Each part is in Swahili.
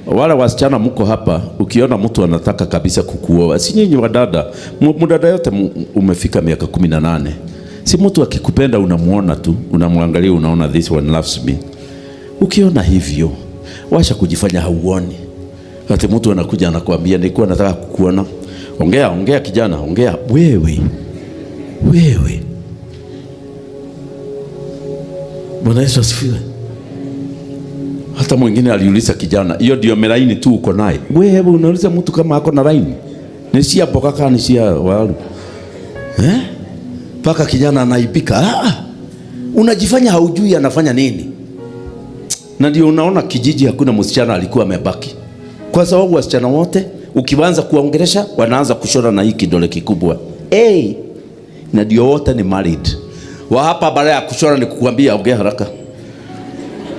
Wale wasichana mko hapa, ukiona mtu anataka kabisa kukuoa, si nyinyi wadada, mdada yote umefika miaka 18, si mtu akikupenda unamuona tu, unamwangalia, unaona this one loves me. Ukiona hivyo, washa kujifanya hauoni. Ati mtu anakuja anakuambia nilikuwa nataka kukuona. Ongea, ongea kijana, ongea. Wewe. Wewe. Bwana Yesu asifiwe. Hata mwingine aliuliza kijana, hiyo ndio melaini tu uko naye? Wewe unauliza mtu kama ako na laini? Ni cia mboga kana ni cia waru? Eh? Paka kijana anaibika. Ah, unajifanya haujui anafanya nini. Na ndio unaona kijiji hakuna msichana alikuwa amebaki. Kwa sababu wasichana wote ukianza kuwaongelesha wanaanza kushona na hii kidole kikubwa. Hey, na ndio wote ni married. Wa hapa baada ya kushona ni kukuambia ongea haraka.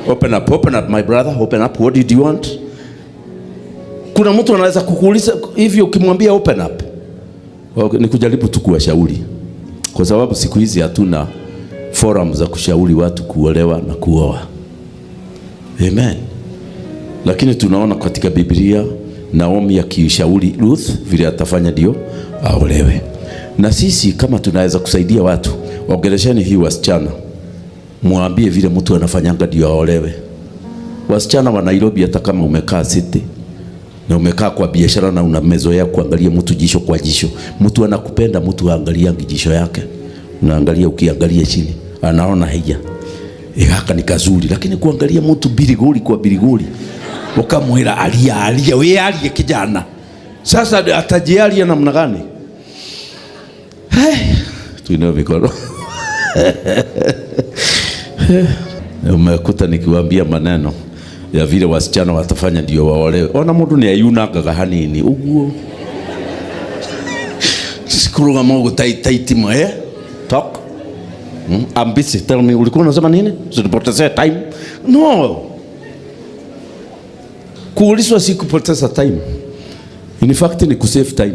Open up, open up my brother, open up. What did you want? Kuna mtu anaweza kukuuliza hivyo ukimwambia open up. Okay, ni kujaribu tu kuwashauri. Kwa sababu siku hizi hatuna forum za kushauri watu kuolewa na kuoa. Amen. Lakini tunaona katika Biblia Naomi akishauri Ruth vile atafanya ndio aolewe. Na sisi kama tunaweza kusaidia watu, ongelesheni hii wasichana. Mwambie vile mtu anafanyanga ndio aolewe. Wasichana wa Nairobi, hata kama umekaa city na umekaa kwa biashara na unamezoea kuangalia mtu jisho kwa jisho, mtu anakupenda, mtu haangaliangi jisho yake. Unaangalia, ukiangalia chini anaona haya haka ni kazuri, lakini kuangalia mtu biriguri kwa biriguri ukamwira alia alia, we alie kijana, sasa atajialia namna gani? Hey, tuinue mikono. Umekuta nikiwaambia maneno ya vile wasichana watafanya ndio waolewe. Ona mundu ni ayunangaga hanini uguo sikuruga mogu taitima eh? Talk. I'm busy. Tell me, ulikuwa unasema nini? Usinipotezee time. No. Kuulizwa si kupoteza time. In fact ni kusave time.